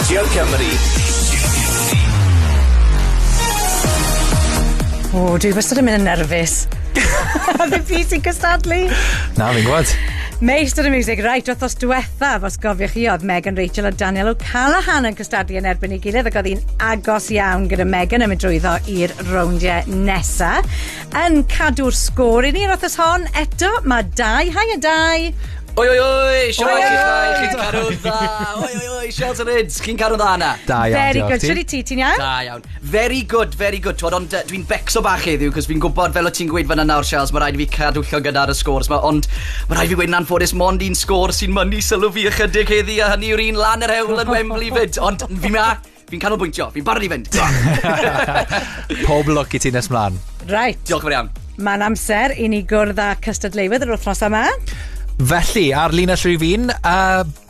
Radio Cymru. O, dwi wastad yn mynd yn nerfus. Ddim fi sy'n cystadlu. Na, fi'n gwybod. Meistr y Miwsig, reit, wythnos diwethaf, os gofiwch chi, oedd Megan Rachel a Daniel O'Callaghan yn cystadlu yn erbyn ei gilydd, ac oedd hi'n agos iawn gyda Megan yn mynd drwyddo i'r rowndiau nesa. Yn cadw'r sgôr i ni yr wythnos hon, eto, mae Dai, haia Dai. Oi, oi, oi, siarad chi'ch dau, chi'n cadw'n dda. Oi, oi, oi, Siarad yn Rids, chi'n cadw'n dda na? Da iawn, Very diolch good. ti. Shwt i ti, ti'n iawn? Da iawn. Very good, very good. Twod, ond dwi'n becso bach heddiw, cos fi'n gwybod fel o ti'n gweud fan'na nawr, Charles, mae rhaid i fi cadw llygad ar y scores ma, ond mae rhaid i fi gweud yn anffodus mond un sgôr sy'n mynnu sylw fi ychydig heddi, a hynny yw'r un lan yr hewl yn Wembley fyd. Ond fi ma, fi'n canolbwyntio, fi'n barod i fynd. Pob lwc i ti nes mlaen. Right. Diolch yn fawr iawn. Mae'n amser i ni gwrdd â cystadleuwydd yr wythnos yma. Felly, ar linell rhif un,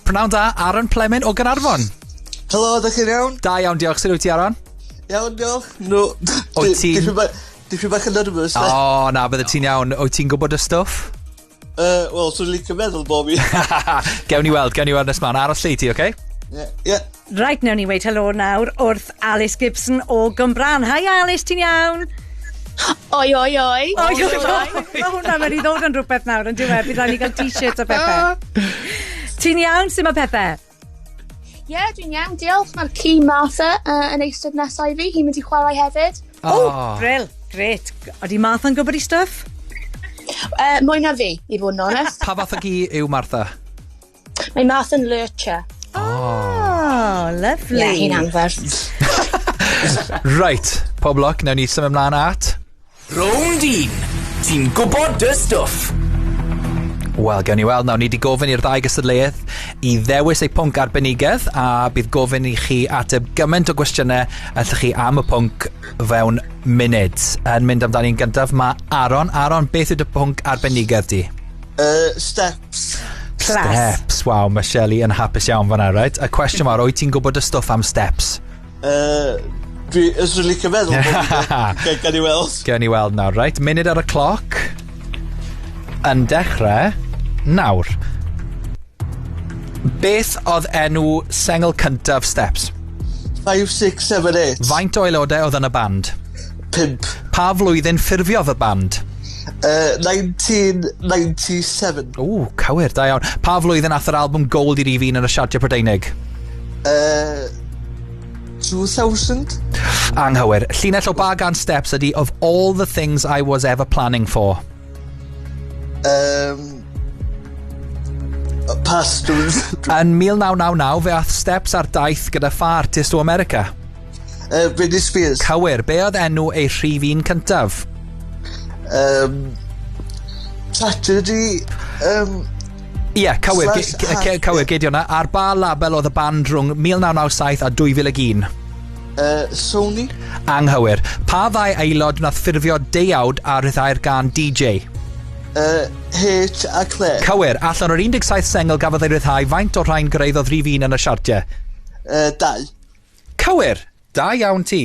prynawn da, Aaron Pleming o Gaernarfon. Helo, ydych chi'n iawn? Da iawn, diolch. Sut wyt ti, Aaron? Iawn, diolch. No. Wyt ti'n- Dipyn bach yn nervous. O, oh, na, bydde ti'n iawn. Wyt ti'n gwybod y stwff? Wel, swn i'n licio meddwl bo fi. Gewn ni weld, gewn ni weld nes mlaen. Aros lle i ti, oce? Okay? Ie, ie. Right, newn ni weud helo nawr wrth Alice Gibson o Gymran. Hi Alice, ti'n iawn? Oi, oi, oi. Oi, oi, oi. Mae hwnna'n mynd i ddod yn rhywbeth nawr yn diwedd. Bydd rhaid ni gael t-shirt a pethau. Ti'n iawn? Sut mae pethau? Ie, yeah, dwi'n iawn, diolch. Mae'r ci Martha yn eistedd nesau fi. Hi'n mynd i chwarae hefyd. O, oh, brill, gret. Ydy Martha'n gwybod ei stwff? Mwy na fi, i fod yn onest. Pa fath o gi yw Martha? Mae Martha'n lurcher. Oh, lovely. Ie, yeah, hi'n anferth. Right, pob lwc, newn ni symud ymlaen at... Rownd un. Ti'n gwybod dy stwff. Wel, gewn ni weld nawr. Ni wedi gofyn i'r ddau gystadleuaeth i ddewis eu pwnc arbenigedd a bydd gofyn i chi ateb gymaint o gwestiynau allwch chi am y pwnc fewn munud. Yn mynd amdani'n gyntaf, mae Aaron. Aaron, beth yw dy pwnc arbenigedd di? Steps. Class. Steps. Waw, mae Shelley yn hapus iawn fan'na, right? Y cwestiwn mawr, wyt ti'n gwybod y stwff am steps? Dwi, yswn i'n licio meddwl bo fi. Gawn ni weld. Gewn ni weld nawr, right? Munud ar y cloc yn dechrau nawr. Beth oedd enw sengl cyntaf Steps? 5, 6, 7, 8. Faint o aelodau oedd yn y band? 5. Pa flwyddyn ffurfiodd y band? 1997. O, cywir, da iawn. Pa flwyddyn ath yr album Gold i rif un yn y siartiau Prydeinig? 2000? Anghywir. Llinell o ba gan Steps ydy Of all the things I was ever planning for? Pass. Yn 1999, fe ath Steps ar daith gyda pha artist o America? Britney Spears. Cywir. Be oedd enw ei rhif un cyntaf? Tragedy. Ie, yeah, cywir, Slash cywir, gei di hwnna. Ar ba label oedd y band rhwng 1997 a 2001? Sony. Anghywir. Pa ddau aelod nath ffurfio deuawd a rhyddhau'r gan DJ? H a Claire. Cywir. Allan o'r 17 sengl gafodd ei ryddhau, faint o'r rhain gyrhaeddodd rhif un yn y siartiau? 2. Cywir. Da iawn ti.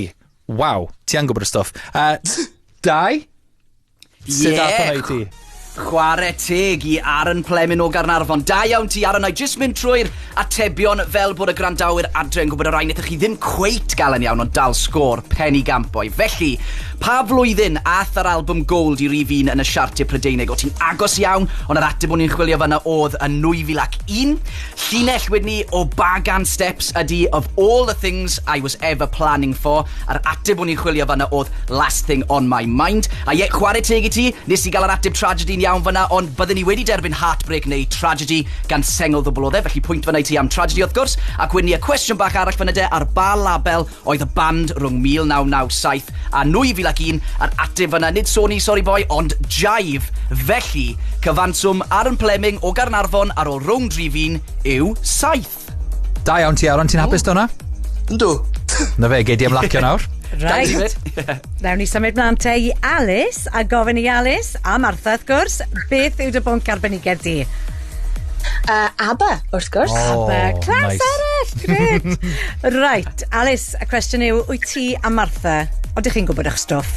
Waw, ti yn gwybod y stwff. Dau? Sut ath hwnna i ti? Chwarae teg i Aaron Pleming o Gaernarfon. Da iawn ti, Aaron. Na i jyst mynd trwy'r atebion fel bod y gwrandawyr adre yn gwybod y rhai wnaethoch chi ddim cweit gael yn iawn, ond dal sgôr pen i gampoi. Felly, pa flwyddyn ath yr album Gold i rif un yn y siartiau Prydeinig? O ti'n agos iawn, ond yr ateb o'n i'n chwilio fan'na oedd yn 2001. Llinell wedyn ni o Bagan Steps ydy Of all the things I was ever planning for. A'r ateb o'n i'n chwilio fan'na oedd Last Thing on My Mind. A ie, chwarae teg i ti, nes i gael yr ateb Tragedy yn iawn fan'na, ond bydden ni wedi derbyn Heartbreak neu Tragedy gan sengl ddwbl oedd e, felly pwynt fan'na i ti am Tragedy wrth gwrs. Ac wedyn ni y cwestiwn bach arall fan'na de, ar ba label oedd y band rhwng 1997 a 2001, a'r ateb fan'na, nid Sony, sorry boy, ond Jive. Felly, cyfanswm Aaron Pleming o Gaernarfon ar ôl rownd rhif un yw 7. Da iawn ti, Aaron, ti'n hapus 'da hwnna? Yndw. Na fe, gei di ymlacio nawr. Right. Nawn ni symud mlaen te i Alice a gofyn i Alice a Martha wrth gwrs, beth yw dy bwnc arbenigedd di? ABBA, wrth gwrs. Oh, ABBA, class nice. arall, gret. Right, Alice, y cwestiwn yw, wyt ti a Martha, odych chi'n gwybod eich stwff?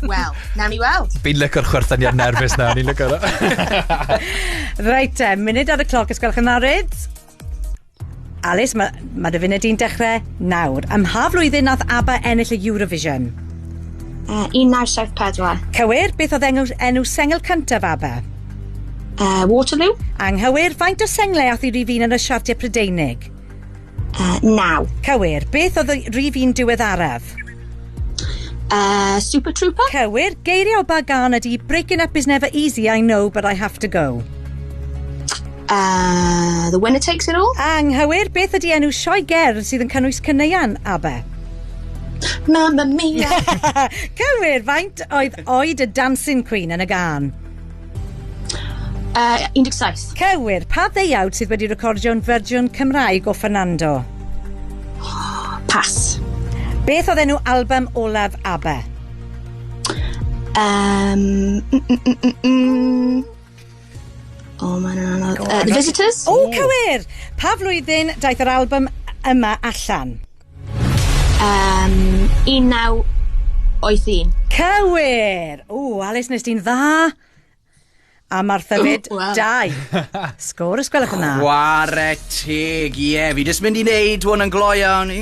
Wel, nawn ni weld. Fi'n lyco'r chwerthyniad nerfus na, ni'n lyco. Reit te, munud ar y cloc, os gwelwch yn dda, Rids. Alice, mae ma dy funud di'n dechrau nawr. Ym mha flwyddyn nath ABBA ennill y Eurovision? 1974. Cywir, beth oedd enw, enw sengl cyntaf ABBA? Waterloo. Anghywir, faint o senglau ath i rif un yn y siartiau Prydeinig? 9. Cywir, beth oedd y rif un diweddaraf? Super Trooper. Cywir, geiriau o ba gân ydi Breaking up is never easy, I know, but I have to go. The Winner Takes It All. Anghywir, beth ydi enw sioe gerdd sydd yn cynnwys caneuon ABBA? Mamma Mia. Cywir, faint oedd oed y Dancing Queen yn y gân? 17. Cywir, pa ddeuawd sydd wedi recordio'n fersiwn Cymraeg o Fernando? Pass. Beth oedd enw album olaf ABBA? Oh, mae'n anodd. The Visitors. O, cywir! Pa flwyddyn daeth yr album yma allan? 1981. Cywir! O, Alice, nes di'n dda. A Martha fyd, Wel. 2. Sgôr os gwelwch yn dda. Chwarae teg, ie. Yeah. Fi jyst mynd i wneud hwn yn gloi iawn.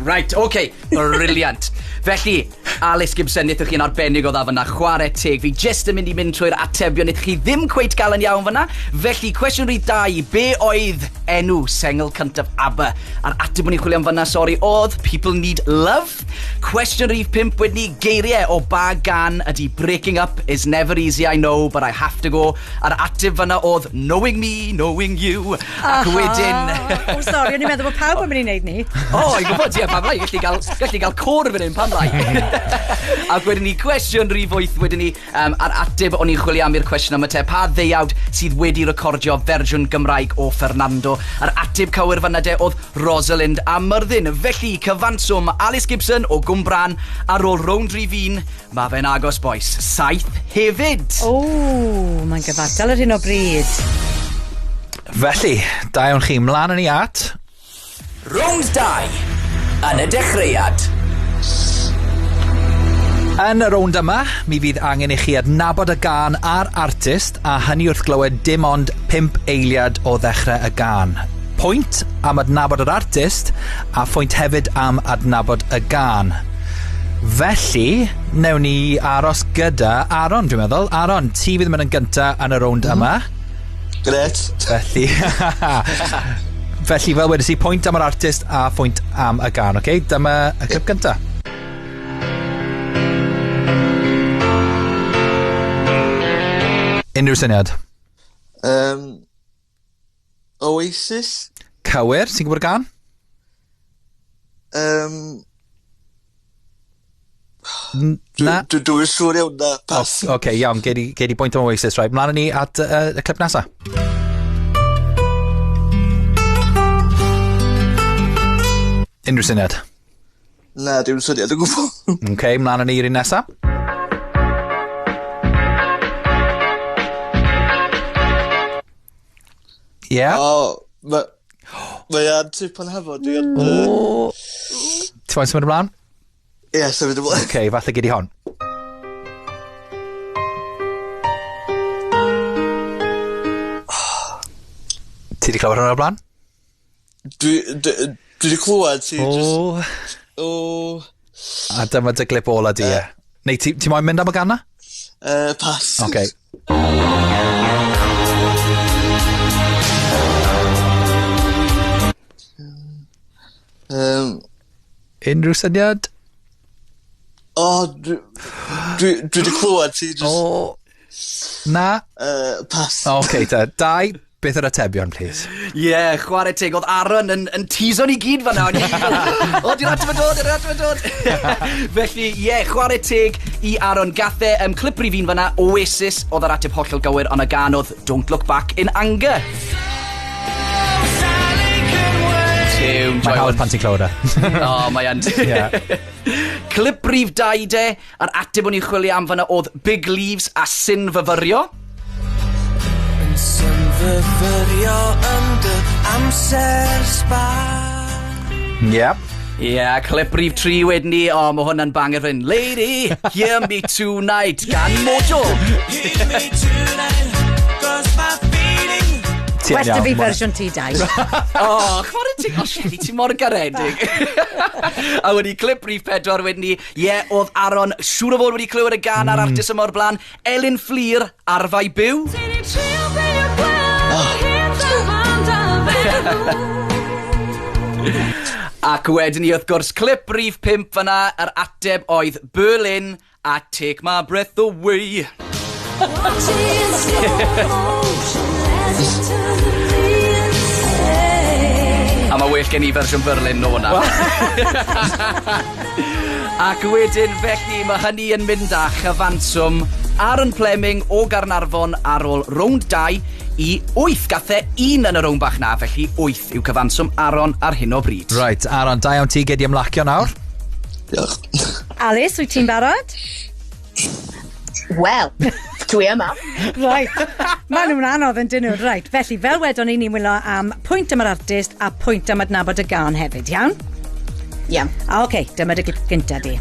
Right, oce. Okay. Brilliant. Felly, Alice Gibson, wnaethoch chi'n arbennig o dda fyna. Chwarae teg. Fi jyst yn mynd i mynd trwy'r atebion. Wnaethoch chi ddim cweit gael yn iawn fyna. Felly, cwestiwn rhif 2. Be oedd enw sengl cyntaf ABBA? A'r ateb o'n i'n chwilio am fyna, sori, oedd People Need Love. Cwestiwn rhif 5 wedyn ni, geiriau o ba gân ydy Breaking Up is never easy, I know, but I have to go. A'r ateb fyna oedd Knowing Me, Knowing You. Ac wedyn... O, sori, o'n i'n meddwl bod pawb yn mynd i wneud ni. O, i gwybod, ie, pam lai, gallu gael, gallu gael côr fan hyn, pam lai. Ac wedyn ni, cwestiwn rhif 8 wedyn ni, a'r ateb o'n i'n chwilio am i'r cwestiwn am y te, pa ddeuawd sydd wedi recordio fersiwn Gymraeg o Fernando? A'r ateb cywir fan'na de oedd Rosalind a Myrddin. Felly, cyfanswm Alice Gibson o Gwmbran ar ôl rownd rhif 1, mae fe'n agos, boys. 7 hefyd. O, mae'n gyfartal ar hyn o bryd. Felly, da iawn chi, mlaen yn i at. Rownd 2. Yn y dechreuad. Yn y rownd yma, mi fydd angen i chi adnabod y gân a'r artist, a hynny wrth glywed dim ond 5 eiliad o ddechrau y gân. Pwynt am adnabod yr artist, a phwynt hefyd am adnabod y gân. Felly, newn ni aros gyda Aaron, dwi'n meddwl. Aaron, ti fydd yn mynd yn gynta yn y rownd yma. Gret. Felly, felly fel wedes i, pwynt am yr artist a phwynt am y gân, oce? Dyma y clip gynta. Unrhyw syniad? Oasis? Cywir, ti'n gwybod y gân? Na? Dwi'n siŵr iawn na, pas. Oce, okay, iawn, gei di bwynt am Oasis, right. Mlaen â ni at y clip nesa. Unrhyw syniad? Na, dim syniad o gwbl. Oce, okay, mlaen â ni i'r un nesa. Ie. Yeah. O, mae ar tip yn hefo, dwi yn... O. Ti'n moyn symud ymlaen? Ie, symud ymlaen. Oce, okay, falle gei di hon. Ti di clywed hwn o'r blaen? Dwi wedi clywed ti... O. O. A dyma dy glip ola di, ie. Neu ti moyn mynd am y gana? Pass. Oce. Unrhyw syniad? O, dwi wedi clywed ti just... O. Na? Pass. Oce, te. Dau, beth yr atebion, please? Ie, yeah, chwarae teg. Oedd Aaron yn teaso ni gyd fan'na. O'n i fel, o, di'r ateb yn dod, di'r ateb yn dod. Felly, ie, yeah, chwarae teg i Aaron. Gath e clip rhif 1 fan'na, Oasis, oedd yr ateb hollol gywir, ond y gân oedd Don't Look Back in Anger. Mae'n hawdd pan ti'n clywed e. O, mae yn. Clip rhif 2 de, a'r ateb o'n i'n chwilio am fan'na oedd Big Leaves a Synfyfyrio. Synfyfyrio yn dy amser sbâr. Ie. Ie, clip rhif 3 wedyn ni. O, mae hwnna'n banger fan. Lady, hear me tonight, gan Mojo. Hear me tonight, 'cause my feeling. Ti yn Well da iawn, fi ma' fersiwn ti dau. O, chwarae ti... O, Shelley, ti mor garedig. A wedi clip rhif 4 wedyn ni, ie, yeah, oedd Aaron siŵr o fod wedi clywed y gan a'r artist yma o'r blaen, Elin Fflur, Arfau Byw. Ac wedyn ni, wrth gwrs, clip rhif 5 fyna, yr ateb oedd Berlin a Take My Breath Away. A mae well gen i fersiwn Berlin o hwnna. Ac wedyn, felly, mae hynny yn mynd â chyfanswm Aaron Pleming o Gaernarfon ar ôl rownd 2 i 8. Gath e un yn y rownd bach na, felly 8 yw cyfanswm Aaron ar hyn o bryd. Right, Aaron, da iawn ti, gei di ymlacio nawr. Diolch. Alice, wyt ti'n barod? Wel, dwi yma. Right. Maen nhw'n anodd yn dyn nhw. Right. Felly, fel wedon ni, ni'n wylo am pwynt am yr artist a pwynt am adnabod y gân hefyd, iawn? Iawn. A oce, okay, dyma dy glip gynta di.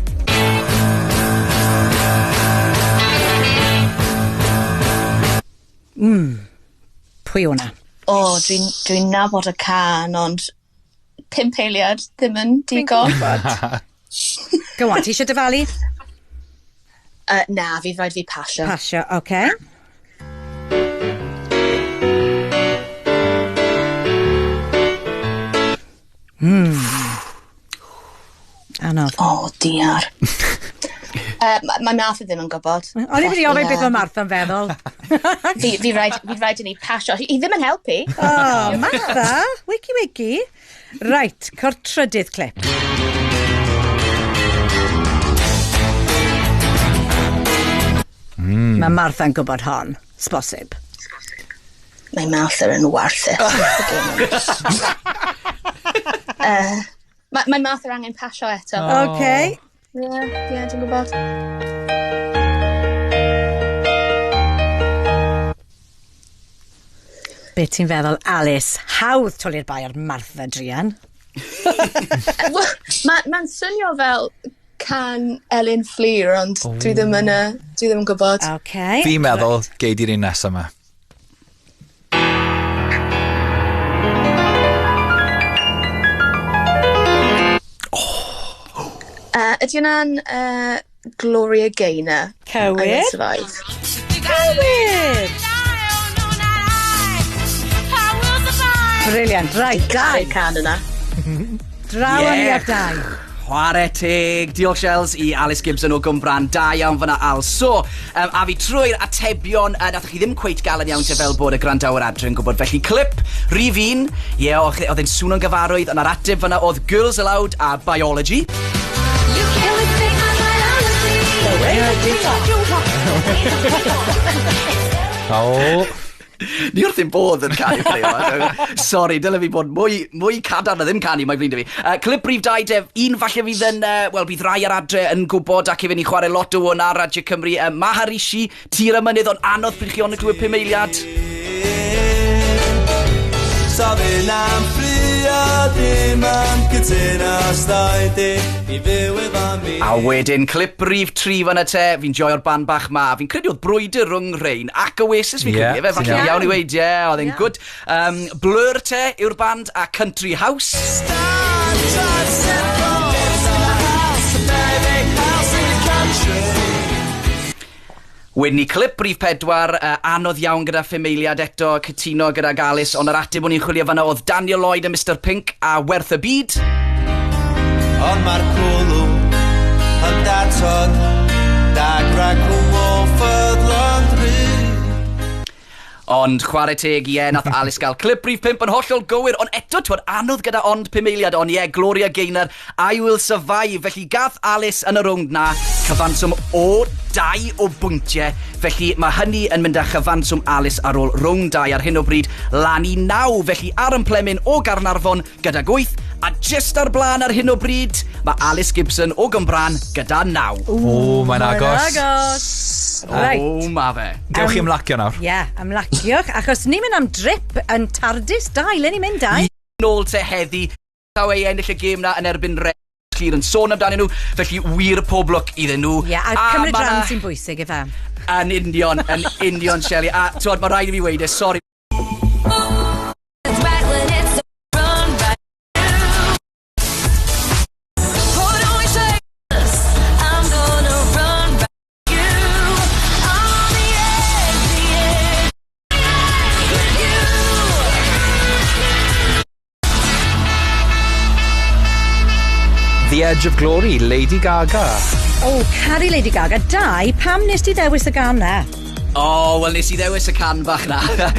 Pwy o'na? O, dwi'n dwi nabod y can, ond 5 eiliad ddim yn digon. Go on, ti eisiau dyfalu? Na, fydd rhaid fi pasio. Pasio, oce. Okay. Anodd. O, diar. Mae Martha ddim yn gwybod. O'n i wedi ofyn beth mae Martha'n feddwl. Fi rhaid i ni pasio. Hi ddim yn helpu. O, oh, Martha, wiki wiki. Right, cor trydydd clip. Mae Martha'n gwybod hon, sbosib. Mae Martha yn warthus. Mae Martha angen pasio eto. Okay. Ie, dwi'n gwybod. Be ti'n feddwl, Alice? Hawdd twli'r bai ar Martha druan. Wel, mae'n swnio fel can Elin Fflur, ond dwi ddim yn dwi ddim yn gwybod. Okay. Fi'n meddwl, gei di'r un nesaf yma. Ydy hwnna'n Gloria Gaynor? Cywir. I Will Survive. Cywir! Brilliant. Right, dau. Caru'r can yna. Draw yeah. ni ar dau. Chwarae teg. Diolch, Shels, i Alice Gibson o Gwmbran. Da iawn fyna, Al. So, a fi trwy'r atebion, nathoch chi ddim cweit gael yn iawn te fel bod y gwrandawyr adre yn gwybod. Felly, clip rhif 1, ie, yeah, oedd e'n swnio'n gyfarwydd, ond yr ateb fyna oedd Girls Aloud a Biology. O, Ni wrth ein bodd yn canu play yma. Sorry, dyle fi bod mwy cadarn na ddim canu, mae flin 'da fi. Clip rhif 2, def, un falle fydd yn, wel, bydd rai ar adre yn gwybod ac hefyd ni'n chwarae lot o hwn ar Radio Cymru. Maharishi, Tir y Mynydd, ond anodd pryd chi ond yn clywed 5 eiliad. Sa fi'n am ffrio dim am cytuno os di i fyw efo mi. A wedyn, clip rhif 3 fan y te, fi'n joio'r band bach ma. Fi'n credu oedd brwydr rhwng rhein ac Oasis, fi'n Ie, credu, efe, ti'n falle iawn. iawn i weud, ie, oedd e'n good. Blur te yw'r band a Country House. Wedyn ni clip rhif 4, anodd iawn gyda 5 eiliad eto, cytuno gyda Alice, ond yr ateb o'n i'n chwilio fanna oedd Daniel Lloyd a Mr Pink a Werth y Byd. Ond mae'r cwlwm yn datod Dagra cwm o ffyddlon drud. Ond chwarae teg, ie, nath Alice gael clip rhif 5 yn hollol gywir, ond eto, twod, anodd gyda ond 5 eiliad, ond ie, Gloria Gaynor, I Will Survive. Felly gath Alice yn y rownd na cyfanswm o 2 o bwyntiau, felly mae hynny yn mynd â chyfanswm Alice ar ôl rownd 2 ar hyn o bryd, lan i 9, felly Aaron Pleming o Gaernarfon gydag 8, a just ar blaen ar hyn o bryd, mae Alice Gibson o Gymran gyda 9. O, mae'n agos. Agos. Right. O, ma fe. Gewch chi ymlacio nawr. Ie, yeah, ymlaciwch, achos ni'n mynd am drip yn TARDIS 2, le ni'n mynd, dau? Nôl te heddi, taw ei ennill y gêm na yn erbyn Red Clear yn sôn amdanyn nhw, felly wir pob lwc iddyn nhw. Ie, yeah, a cymryd ma' rhan 'na- sy'n bwysig, efe. Yn union, Shelley. A twod, mae rhaid i fi weud e, sori. The Edge of Glory, Lady Gaga. O, oh, caru Lady Gaga. Dau, pam nes ti ddewis y gân na? O, oh, wel nes i ddewis y can bach na.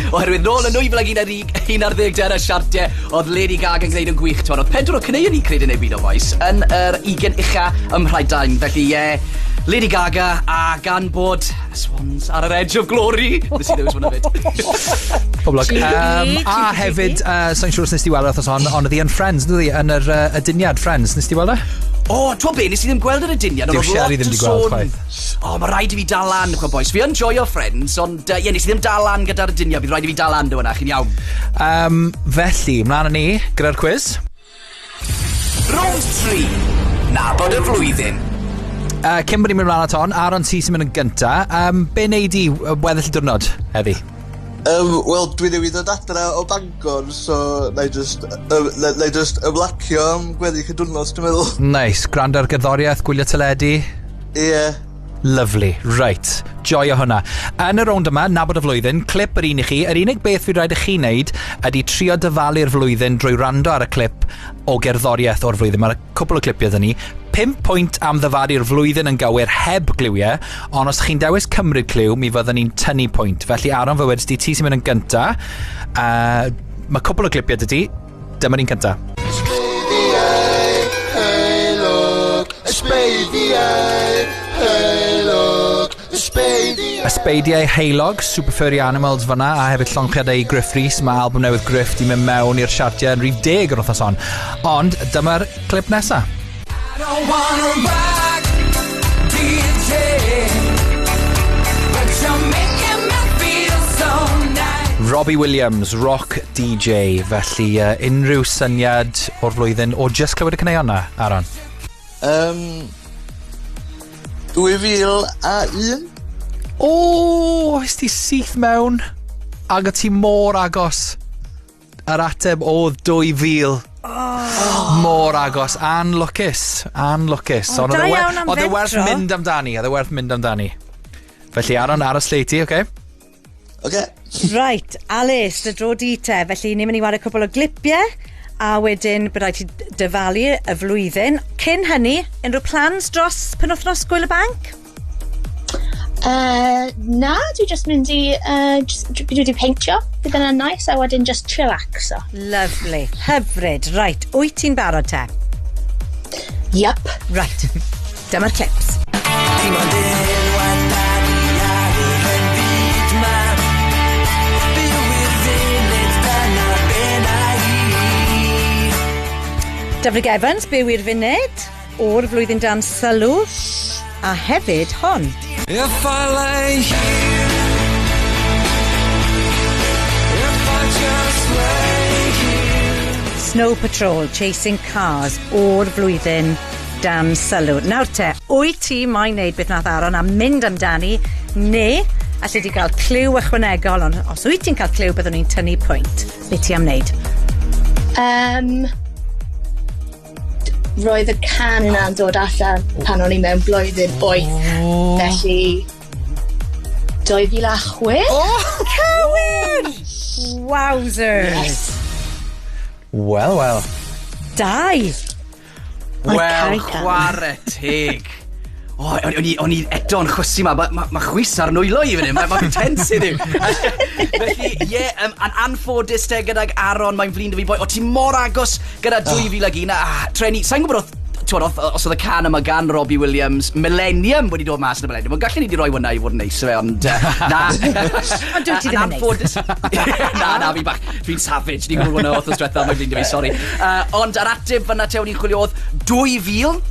Oherwydd nôl yn 2011 dyna siartiau, oedd Lady Gaga yn gwneud yn gwych. T'mod, oedd pedwar o caneuon i credu neu byd o bois yn yr 20 ucha ym Mhrydain. Felly, ie, yeah, Lady Gaga, a gan bod y Swans ar yr Edge of Glory. Nes i ddewis hwnna fyd. Pob lwc. Cheeky, A cheeky, hefyd, sa'n siŵr os nes ti weld wythnos hon, ond oedd hi yn Friends, ynddo hi? Yn yr aduniad Friends, nes ti weld e? O, oh, ti'n be, nes i ddim gweld yr aduniad. Dyw ond oedd Shelley lot ddim o 'di gweld sôn. chwaith. O, mae rhaid i fi dal lan, chwa boys. Fi yn joio Friends, ond ie, nes i ddim dal lan gyda'r aduniad. Bydd rhaid i fi dal lan, dy hwnna, chi'n iawn. Felly, mlaen â ni gyda'r quiz. Rownd 3. Nabod y flwyddyn. Cyn bod ni'n mynd mlaen at hon, Aaron, ti sy'n mynd yn gynta. Be nei di weddill y diwrnod heddi? Wel, dwi newydd ddod adra o Bangor, so na i just, na i just ymlacio am gweddill y diwrnod, dwi'n meddwl. Nice. Gwrando ar gerddoriaeth, gwylio teledu. Ie. Yeah. Lovely. Right. Joio hwnna. Yn y rownd yma, nabod y flwyddyn, clip yr un i chi. Yr unig beth fydd rhaid i chi wneud ydy trio dyfalu'r flwyddyn drwy rando ar y clip o gerddoriaeth o'r flwyddyn. Mae'r cwpl o clipiau dyn ni. 5 pwynt am ddyfalu'r flwyddyn yn gywir heb gliwiau, ond os chi'n dewis cymryd cliw, mi fyddwn ni'n tynnu pwynt. Felly, Aaron, fe wedys di, ti sy'n mynd yn gynta. Mae cwpl o clipiau dy ti. Dyma'r un cynta. Ysbeidiau heulog, ysbeidiau heulog, ysbeidiau. Ysbeidiau Heulog, Super Furry Animals fyna, a hefyd llonchiadau i Gruff Rhys. Mae album newydd Gruff di mynd mewn i'r siartiau yn rhif 10 yr wythnos hon. Ond dyma'r clip nesa. I don't wanna rock, DJ, but you're making me feel so nice. Robbie Williams, Rock DJ. Felly unrhyw syniad o'r flwyddyn o just clywed y caneuon na, Aaron? 2001? O, es ti syth mewn? Ac o ti mor agos. Yr ateb oedd 2000. Oh. Mor agos. Anlwcus. Anlwcus. O, Ond da oedd e iawn am oedd e werth fentro. mynd amdani. Oedd e werth mynd amdani. Felly, Aaron, aros lle i ti, oce? Oce. Right, Alice, dy dro di te. Felly, ni'n mynd i wario cwpl o glipiau, a wedyn bydd rhaid ti dyfalu y flwyddyn. Cyn hynny, unrhyw plans dros penwthnos Gwyl y Banc? Na, dwi just mynd i, just, dwi wedi peintio. Bydd yna'n nice, a wedyn just chillaxo. Lovely. Hyfryd. Right, wyt ti'n barod te? Yup. Right. Dyma'r clips. Dim ond unwaith da ni ar yr hen byd ma. Byw i'r funud dyna be na i. Dyfrig Evans, byw i'r funud, o'r flwyddyn dan sylw, a hefyd hon. If I lay here, if I just lay here. Snow Patrol, Chasing Cars, o'r flwyddyn dan sylw. Nawr te, wyt ti moyn neud beth nath Aaron a mynd amdani, neu allu di gael cliw ychwanegol, ond os wyt ti'n cael cliw, byddwn ni'n tynnu pwynt. Be ti am wneud? Roedd y can yna'n dod allan pan o'n i mewn blwyddyn 8. Felly, 2006? Cywir! Wowzers! Yes. Wel, wel. Dau! Wel, caru can. chwarae teg. O, o'n i eto'n chwysu ma. Ma chwys ar nwylo i fan hyn. Mae'n tense iddiw. Felly, ie, yeah, yn anffodus te gydag Aaron, mae'n flin dy fi boi. O, ti mor agos gyda 2001. A, treni, sa'n gwybod oedd, t'wod, os oedd y can yma gan Robbie Williams, Millennium wedi dod mas yn y Millennium. Ond gallen ni wedi rhoi hwnna i fod yn neis, fe, ond na. Ond dwyt ti ddim yn neis. Anffodus. Na, fi bach. Dwi'n savage. Ni'n gwybod hwnna wythnos diwetha, mae'n flin dy fi, sori. Ond yr ateb fyna te o'n i'n chwilio oedd 2000.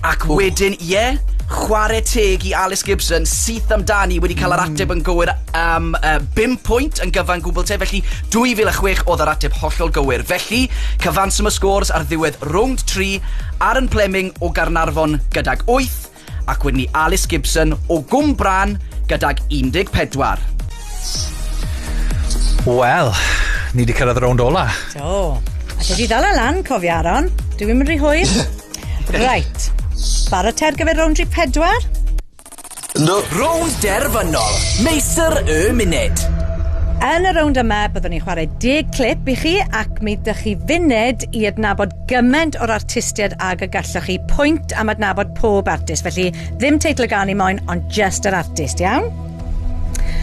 Ac wedyn, ie, yeah, chwarae teg i Alice Gibson, syth amdani wedi cael yr ateb yn gywir am 5 pwynt yn gyfan gwbl te, felly 2006 oedd yr ateb hollol gywir. Felly, cyfanswm y scores ar ddiwedd rownd 3, Aaron Pleming o Gaernarfon gydag 8, ac wedyn ni Alice Gibson o Gwmbran gydag 14. Wel, ni wedi cyrraedd y rownd ola. Do. A ti di ddal e lan, cofio Aaron. Dwi'n mynd rhy hwyr. Right. Barod te ar gyfer rownd 3 4? Yndw. Rownd derfynol, meistr y munud. Yn y rownd yma, byddwn ni'n chwarae 10 clip i chi ac mi ydych chi funud i adnabod gymaint o'r artistiaid ag y gallwch chi, pwynt am adnabod pob artist. Felly, ddim teitl y gân ni moyn, ond just yr artist, iawn?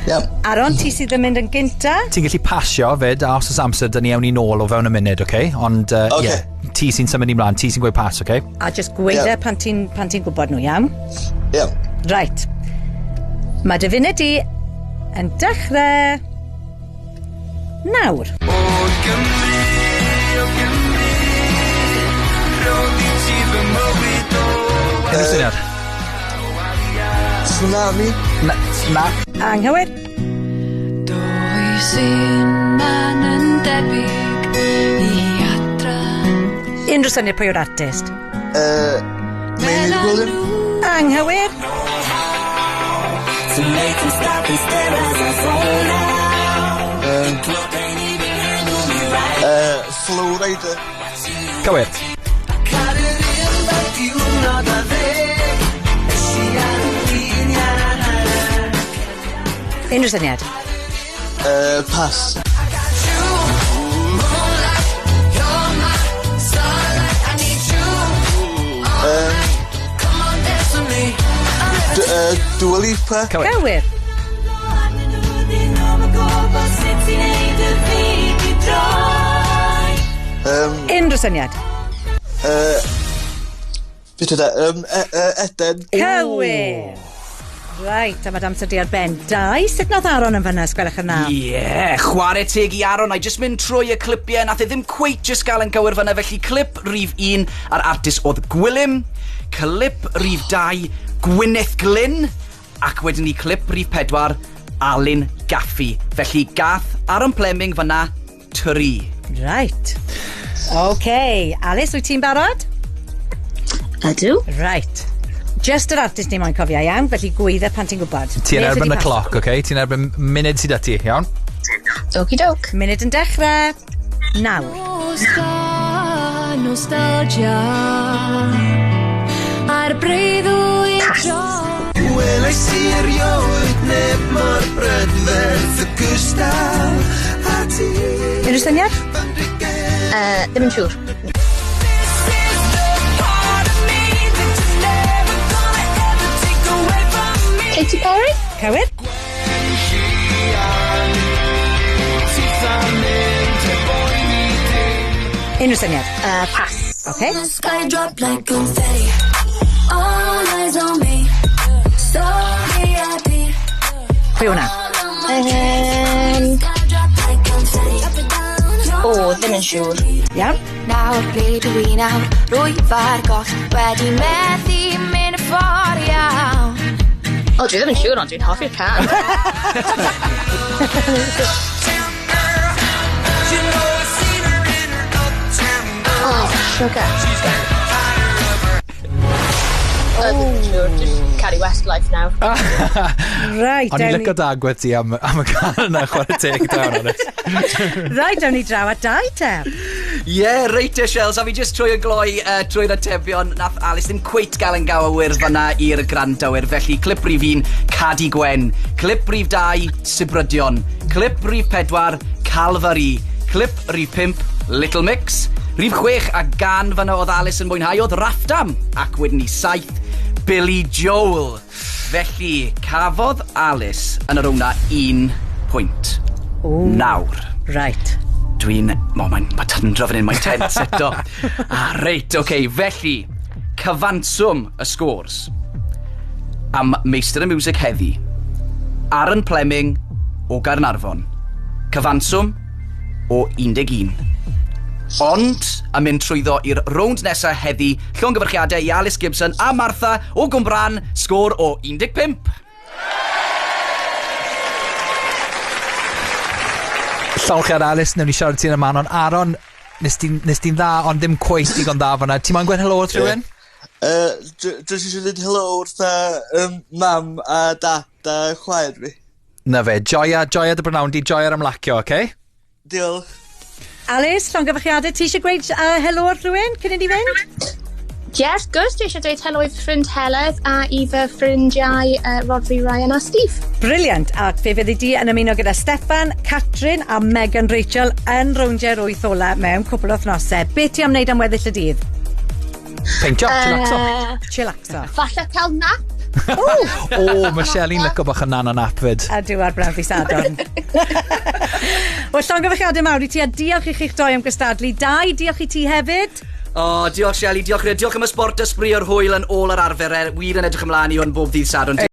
Iawn. Aaron, ti sydd yn mynd yn gynta. Ti'n gallu pasio fyd, a os oes amser, dyn ni awn ni nôl o fewn y munud, oce? Okay? Ond, Ocê. yeah, ti sy'n symud ni mlaen, ti sy'n gweud pas, oce? Okay? A just gweud Ie. e pan ti'n pan ti'n gwybod nhw, iawn? Iawn. Right. Mae dy funud di yn dechrau nawr. O Gymru, o Gymru, roddi ti fy mywyd o Unrhyw syniad? Tsunami. Na. Na. Anghywir. Does un man yn debyg i adra. Unrhyw syniad pwy yw'r artist? Meinir Gwilym. Anghywir. To make them stop and stare as I fall down. The club ain't even handle me right. Flow Rider. Cywir. Cael yr un fel diwrnod a ddeg. Es i ar y gliniau. Unrhyw syniad? Pass. Moonlight, you're my starlight. I need you. Come on, dance with me. Dua Lipa. Cywir. Cywir. Unrhyw syniad? Beth yna? Eden. Cywir. Right, a mae amser di ar ben. Dau, sut nath Aaron yn fan'na, sgwelwch yn dda? Ie, yeah, chwarae teg i Aaron. Na i jyst mynd trwy y clipiau. Nath e ddim cweit jyst gael yn gywir fan'na. Felly clip rhif 1 a'r artist oedd Gwilym. Clip rhif 2, Gwyneth Glyn. Ac wedyn ni clip rhif 4, Alun Gaffi. Felly gath Aaron Pleming fan'na, 3. Right. OK. Alice, wyt ti'n barod? Ydw. Right. Just yr artist ni moyn cofio, iawn? Felly gweidda pan ti'n gwybod. Ti'n Neu erbyn alli y di cloc, oce? Okay? Ti'n erbyn munud sydd â ti, iawn? Okie doke. pasio. Munud yn dechrau. Nawr. Nostalgia A'r breuddwyd dro. Welais i erioed neb mor brydferth y gystal a ti. Unrhyw syniad? Ddim yn siŵr. Katy Perry? Cywir? Unrhyw syniad? Pass. OK. Sky drop like confetti. All eyes on me. So VIP. Pwy hwnna? Sky drop like confetti. O, ddim yn siŵr. Iawn? Nawr ble dw i nawr, rwyf ar goll, wedi methu mynd y ffordd iawn. O, dwi ddim yn siŵr, ond dwi'n hoffi'r can. Oh, sugar. O, ddim yn siŵr. Just carry Westlife now. Right, O'n i'n ewn ni, licio dagwedd ti am y gân yna, chwarae teg da, Alice. right, ewn ni draw at dau te. Ie, yeah, reit e, Shels, a fi jyst trwy y gloi trwy'r atebion. Nath Alice ddim cweit gael yn gywir fan'na i'r grandawyr. Felly, clip rhif 1, Cadi Gwen. Clip rhif 2, Sibrydion. Clip rhif 4, Calvary. Clip rhif 5, Little Mix. Rhif 6, a gan fan'na oedd Alice yn mwynhau, oedd Raffdam. Ac wedyn ni 7, Billy Joel. Felly, cafodd Alice yn y rownd 'na 1 pwynt. Nawr. Right. Dwi'n... O, mae'n ma tyndro fan hyn, mae'n tense eto. Ah, reit, oce, okay, felly, cyfanswm y scores am Meistr y Miwsig heddi. Aaron Pleming o Gaernarfon. Cyfanswm o 11. Ond, yn mynd trwyddo i'r rownd nesaf heddi, llongyfarchiadau i Alice Gibson a Martha o Gwmbran, sgôr o 15. Llongyfarchiad Alice, newn ni siarad ti yn y man, ond Aaron, nes ti'n nes ti'n dda, ond ddim cweit digon dda fan'na. Ti'n moyn gweud helo wrth rhywun? Jyst eisiau dweud helo wrtha mam a dad a chwaer fi. Na fe, joia, joia dy brynawn di, joia'r ymlacio, oce? Okay? Diolch. Alice, llongyfarchiadau, ti eisiau gweud helo wrth rhywun cyn i ni fynd? Ie, wrth gwrs, dwi eisiau dweud helo i fy ffrind Heledd a i fy ffrindiau Rodri, Ryan a Steve. Brilliant, a fe fyddi di yn ymuno gyda Steffan, Catrin a Megan Rachel yn rowndiau'r wyth ola mewn cwpl o wythnosau. Be ti am wneud am weddill y dydd? Peintio, chillaxo. Chillaxo. Falle cael nap. O, mae Shelley'n licio bach o nana nap fyd. A dyw ar braf i Sadwrn. Wel, llongyfarchiadau mawr i ti a diolch i chi'ch doi am gystadlu. Dai, diolch i ti hefyd. O, diolch Shelley, diolch, diolch am y sport, y sbri o'r hwyl yn ôl yr arfer. Wir yn edrych ymlaen i hwn bob ddydd Sadwrn.